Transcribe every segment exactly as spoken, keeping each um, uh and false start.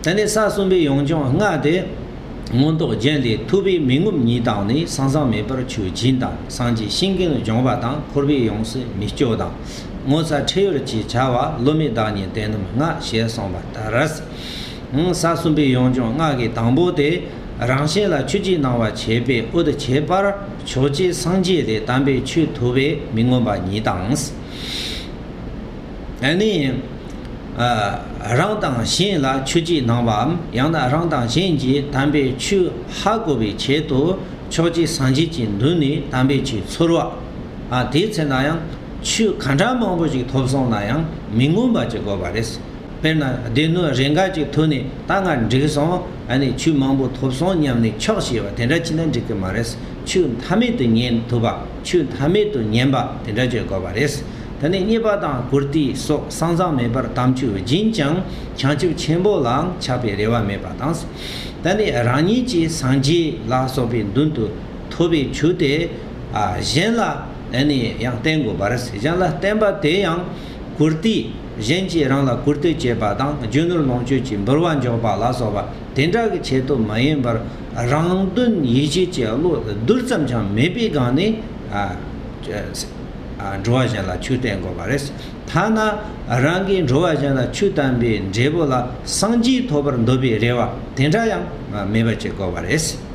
དེ་ནས་ས་གསུམ་པའི་ཡོངས་སྦྱོང་ལྔ་དེ། མངོན་རྟོགས་རྒྱན་ལས་ཐུབ་པས་མི་ངོམས་གཉིས་དང་ནི། ས་མཚམས་མེད་པར་ཆོས་སྦྱིན་དང་། སངས་རྒྱས་ཤིང་ཀུན་སྦྱོང་བ་དང་། འཁོར་བའི་ཡོངས་སུ་མི་སྐྱོ་དང་། ངོ་ཚ་ཁྲེལ་ཡོད་ཅེས་བྱ་བ། བསླུ་མེད་བདག་ཉིད་དེ་རྣམས་ལྔ། ཞེས་གསུངས་པ་ལྟར། ས་གསུམ་པའི་ཡོངས་སྦྱོང་ལྔ་གི་དང་པོ་དེ། རང་གཞན་ལ་ཆོས་ཀྱི་སྣང་བ་བྱེད་པས་འོད་བྱེད་པར་ཕྱོགས་གཅིག་སངས་རྒྱས་ལས། དམ་པའི་ཆོས་ཐོབ་པས་མི་ངོམས་པ་གཉིས་དང་། ཨ་ནི། ཨ། རང་དང་གཞན་ལ་ཆོས་ཀྱི་སྣང་བའམ། ཡང་ན་རང་དང་གཞན་གྱིས་དམ་པའི་ཆོས་ཧ་གོ་བའི་ཆེད་དུ་ཕྱོགས་གཅིག་སངས་རྒྱས་ཀྱི་མདུན་ནས་དམ་པའི་ཆོས་ཚོར་བ། ཨ། དེའི་ཚེ་ན་ཡང་ཆོས་ག་འདྲ་མང་པོ་ཞིག་ཐོབ་སོང་ན་ཡང་མི་ངོམས་པ་ཅིག་དགོས་པ་རེད། དཔེར་ན་སྡེ་སྣོད་རེ་འགའ་ཅིག་ཐོན་ནས་ད་ང་འགྲིག་སོང་། ཨ་ནི་ཆོས་མང་པོ་ཐོབ་སོང་སྙམ་ནས་ཆོག་ཤེས་པ་དེ་འདྲ་བྱས་ན་འགྲིག་གི་མ་རེད། ཆོས་མཐའ་མེད་དུ་ཉན་ཐུབ་པ། ཆོས་མཐའ་མེད་དུ་ཉན་པ་དེ་འདྲ་བྱེད་དགོས་པ་རེད། དེ་ནས་རྙེད་པ་དང་བཀུར་སྟི་སོགས་ས་མཚམས་མེད་པར་དམ་ཆོས་སྦྱིན་ཀྱང་བྱང་ཆུབ་ཆེན་པོ་ལའང་ཆགས་པའི་རེ་བ་མེད་པ་དང་། དེ་ནས་རང་ཉིད་ཀྱིས་སངས་རྒྱས་ལ་སོགས་པའི་མདུན་དུ་ཐོབ་པའི་ཆོས་དེ། ཨ། གཞན་ལ་ཨ་ནི་ཡང་བསྟན་དགོས་པ་རེད། གཞན་ལ་བསྟན་པ་དེ་ཡང་བཀུར་སྟི། གཞན་གྱིས་རང་ལ་བཀུར་སྟི་བྱེད་པ་དང་རྒྱུ་ནོར་ལོངས་སྤྱོད་ཀྱི་འབུལ་བ་འཇོག་པ་ལ་སོགས་པ་དེ་འདྲ་གི་ཆེད་དུ་མ་ཡིན་པར། རང་དོན་ཡིད་བྱེད་ཀྱི་བློ་རྡུལ་ཙམ་ཀྱང་མེད་པའི་སྒང་ནས། ཨ། ཨ། འགྲོ་བ་གཞན་ལ་ཆོས་བསྟན་དགོས་པ་རེད། ཐ་ན་རང་གིས་འགྲོ་བ་གཞན་ལ་ཆོས་བསྟན་པའི་འབྲས་བུ་ལ་སངས་རྒྱས་ཐོབ་པར་འདོད་པའི་རེ་བ་དེ་འདྲ་ཡང་མེད་པ་བྱེད་དགོས་པ་རེད།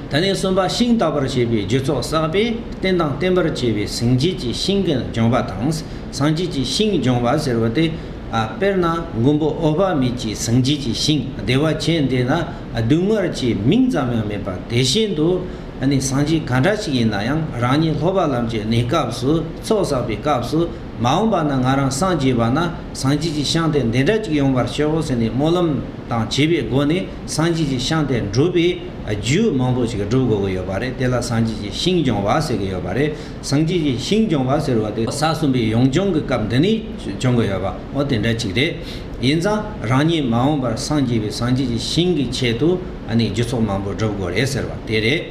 དེ་ནས་གསུམ་པ་ཤིང་དག་པར་བྱེད་པའི་རྒྱུ་ཚོགས་བསགས་པས་བརྟན་དང་བརྟན་པར་བྱེད་པའི་སེམས་བསྐྱེད་ཀྱི་ཤིང་ཀུན་སྦྱོང་བ་དང་། སངས་རྒྱས་ཀྱི་ཤིང་སྦྱོང་བ་ཟེར་བ་དེ། ཨ། དཔེར་ན་མགོན་པོ་འོད་དཔག་མེད་ཀྱི་སེམས་བསྐྱེད་ཀྱི་ཤིང་བདེ་བ་ཅན་དེ་ན་སྡུག་བསྔལ་གྱི་མིང་ཙམ་ཡང་མེད་པ་དེ་བཞིན་དུ། ཨ་ནི་སངས་རྒྱས་ག་འདྲ་ཞིག་ཡིན་ན་ཡང་རང་ཉིད་སློབ་པ་ལམ་གྱི་གནས་སྐབས་སུ་ཚོགས་བསགས་པའི་སྐབས་སུ། མ་འོངས་པ་ན་ང་རང་སངས་རྒྱས་པ་ན་སངས་རྒྱས་ཀྱི་ཤིང་དེ་འདི་འདྲ་ཅིག་ཡོང་བར་ཤོག་ཟེར་ནས་སྨོན་ལམ་དང་བཅས་པའི་སྒོ་ནས་སངས་རྒྱས་ཀྱི་ཤིང་དེ་འགྲུབ་པའི་རྒྱུ་མང་པོ་ཞིག་སྒྲུབ་དགོས་ཀྱི་ཡོད་པ་རེད། དེ་ལ་སངས་རྒྱས་ཀྱི་ཤིང་སྦྱོང་བ་ཟེར་གྱི་ཡོད་པ་རེད། སངས་རྒྱས་ཀྱི་ཤིང་སྦྱོང་བ་ཟེར་བ་དེ་ས་གསུམ་པའི་ཡོངས་སྦྱོང་གི་སྐབས་འདི་ནས་སྦྱོང་གི་ཡོད་པ་འོ་དེ་འདྲ་ཅིག་རེད། ཡིན་ཙང་རང་ཉིད་མ་འོངས་པར་སངས་རྒྱས་པའི་སངས་རྒྱས་ཀྱི་ཤིང་གི་ཆེད་དུ་ཨ་ནི་རྒྱུ་ཚོགས་མང་པོ་སྒྲུབ་དགོས་རེད་ཟེར་བ་དེ་རེད།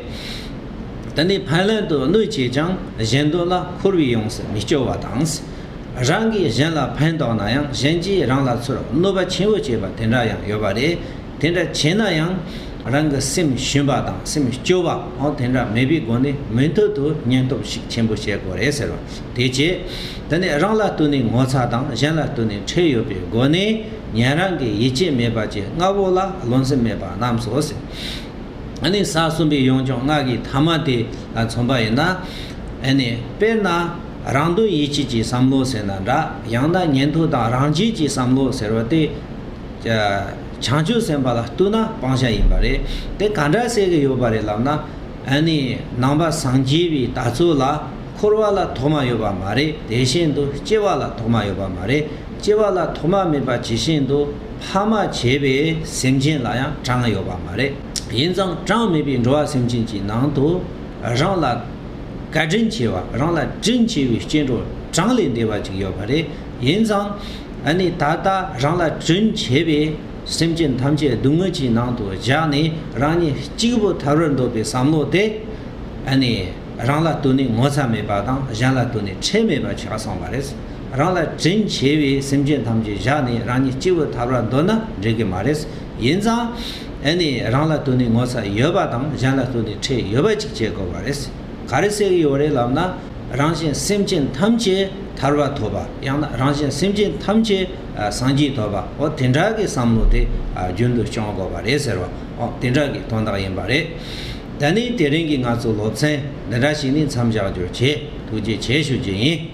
དེ་ནས་ཕན་ལམ་དུ་གནོད་བྱེད་ཀྱང་གཞན་དོན་ལ་འཁོར་བའི་ཡོངས་སུ་མི་སྐྱོ་བ་དང་། རང་གིས་གཞན་ལ་ཕན་བཏགས་ན་ཡང་གཞན་གྱིས་རང་ལ་ཚུར་གནོད་པ་ཆེན་པོ་བྱེད་པ་དེ་འདྲ་ཡང་ཡོད་པ་རེད། དེ་འདྲ་བྱས་ན་ཡང་རང་གི་སེམས་ཞུམ་པ་དང་སེམས་སྐྱོ་བ་འོ་དེ་འདྲ་མེད་པའི་སྒོ་ནས་མུ་མཐུད་དུ་ཉམས་སྟོབས་ཤུགས་ཆེན་པོ་བྱེད་དགོས་རེད་ཟེར་བ་དེ་བྱས། དེ་ནས་རང་ལ་ལྟོས་ནས་ངོ་ཚ་དང་གཞན་ལ་ལྟོས་ནས་ཁྲེལ་ཡོད་པའི་སྒོ་ནས་ཉན་རང་གི་ཡིད་ཆེས་མེད་པ་བཅས་ལྔ་པོ་ལ་རློམ་སེམས་མེད་པ་རྣམས་སོ་ཟེར། ཨ་ནི་ས་གསུམ་པའི་ཡོངས་སྦྱོང་ལྔ་གི་ཐ་མ་དེ་ལ་མཚོན་པ་ཡིན་ན། ཨ་ནི་དཔེར་ན་རང་དོན་ཡིད་བྱེད་ཀྱི་བསམ་བློ་ཟེར་ན་འདྲ། ཡང་ན་ཉན་ཐོས་དང་རང་རྒྱལ་གྱི་བསམ་བློ་ཟེར་བ་དེ། བྱང་ཆུབ་སེམས་དཔའ་ལ་ལྟོས་ན་སྤང་བྱ་ཡིན་པ་རེད། དེ་ག་འདྲ་ཟེར་གྱི་ཡོད་པ་རེད་ལབ་ན། ཨ་ནི་ནང་པ་སངས་རྒྱས་པའི་ལྟ་ཚུལ་ལ་འཁོར་བ་ལ་ཐོག་མ་ཡོད་པ་མ་རེད། དེ་བཞིན་དུ་སྐྱེ་བ་ལ་ཐོག་མ་ཡོད་པ་མ་རེད། སྐྱེ་བ་ལ་ཐོག་མ་མེད་པ་ཇི་བཞིན་དུ་ཕ་མ་བྱས་པའི་སེམས་ཅན་ལ་ཡང་གྲངས་ཡོད་པ་མ་རེད། ཡིན་ཙང་གྲངས་མེད་པའི་འགྲོ་བ་སེམས་ཅན་གྱི་ནང་དུ་རང་ལ་བཀའ་དྲིན་ཆེ་བ་རང་ལ་དྲིན་ཆེ་བའི་སྐྱེ་འགྲོ་གྲངས་ལས་འདས་པ་ཅིག་ཡོད་པ་རེད། ཡིན་ཙང་ཨ་ནི་ད་ལྟ་རང་ལ་དྲིན་ཆེ་བའི་སེམས་ཅན་ཐམས་ཅད་སྡུག་བསྔལ་གྱི་ནང་དུ་བཞག་ནས་རང་ཉིད་གཅིག་པུ་ཐར་བར་འདོད་པའི་བསམ་བློ་དེ། ཨ་ནི་རང་ལ་ལྟོས་ནས་ངོ་ཚ་མེད་པ་དང་གཞན་ལ་ལྟོས་ནས་ཁྲེལ་མེད་པ་ཆགས་སོང་བ་རེད། རང་ལ་དྲིན་ཆེ་བའི་སེམས་ཅན་ཐམས་ཅད་བཞག་ནས་རང་ཉིད་སྐྱིད་པོ་ཐར་བར་འདོད་ན་འགྲིག་གི་མ་རེད། ཡིན་ཙང་། ཨ་ནི་རང་ལ་ལྟོས་ནས་ངོ་ཚ་ཡོད་པ་དང་གཞན་ལ་ལྟོས་ནས་ཁྲེལ་ཡོད་པ་ཅིག་བྱེད་དགོས་པ་རེད། ག་རེ་ཟེར་གྱི་ཡོད་རེད་ལབ་ན། རང་གཞན་སེམས་ཅན་ཐམས་ཅད་ཐར་བ་ཐོབ་པ་ཡང་ན་རང་གཞན་སེམས་ཅན་ཐམས་ཅད་སངས་རྒྱས་ཐོབ་པ་འོ་དེ་འདྲ་གི་བསམ་བློ་དེ་རྒྱུན་དུ་སྐྱོང་དགོས་པ་རེད་ཟེར་བ་འོ་དེ་འདྲ་གི་དོན་དག་ཡིན་པ་རེད། ད་ནི་དེ་རིང་གི་ང་ཚོ་སློབ་ཚན་འདི་འདྲ་ཞིག་ནས་མཚམས་བཞག་རྒྱུ་བྱས། ཐུགས་རྗེ་ཆེ་ཞུ་རྒྱུ་ཡིན།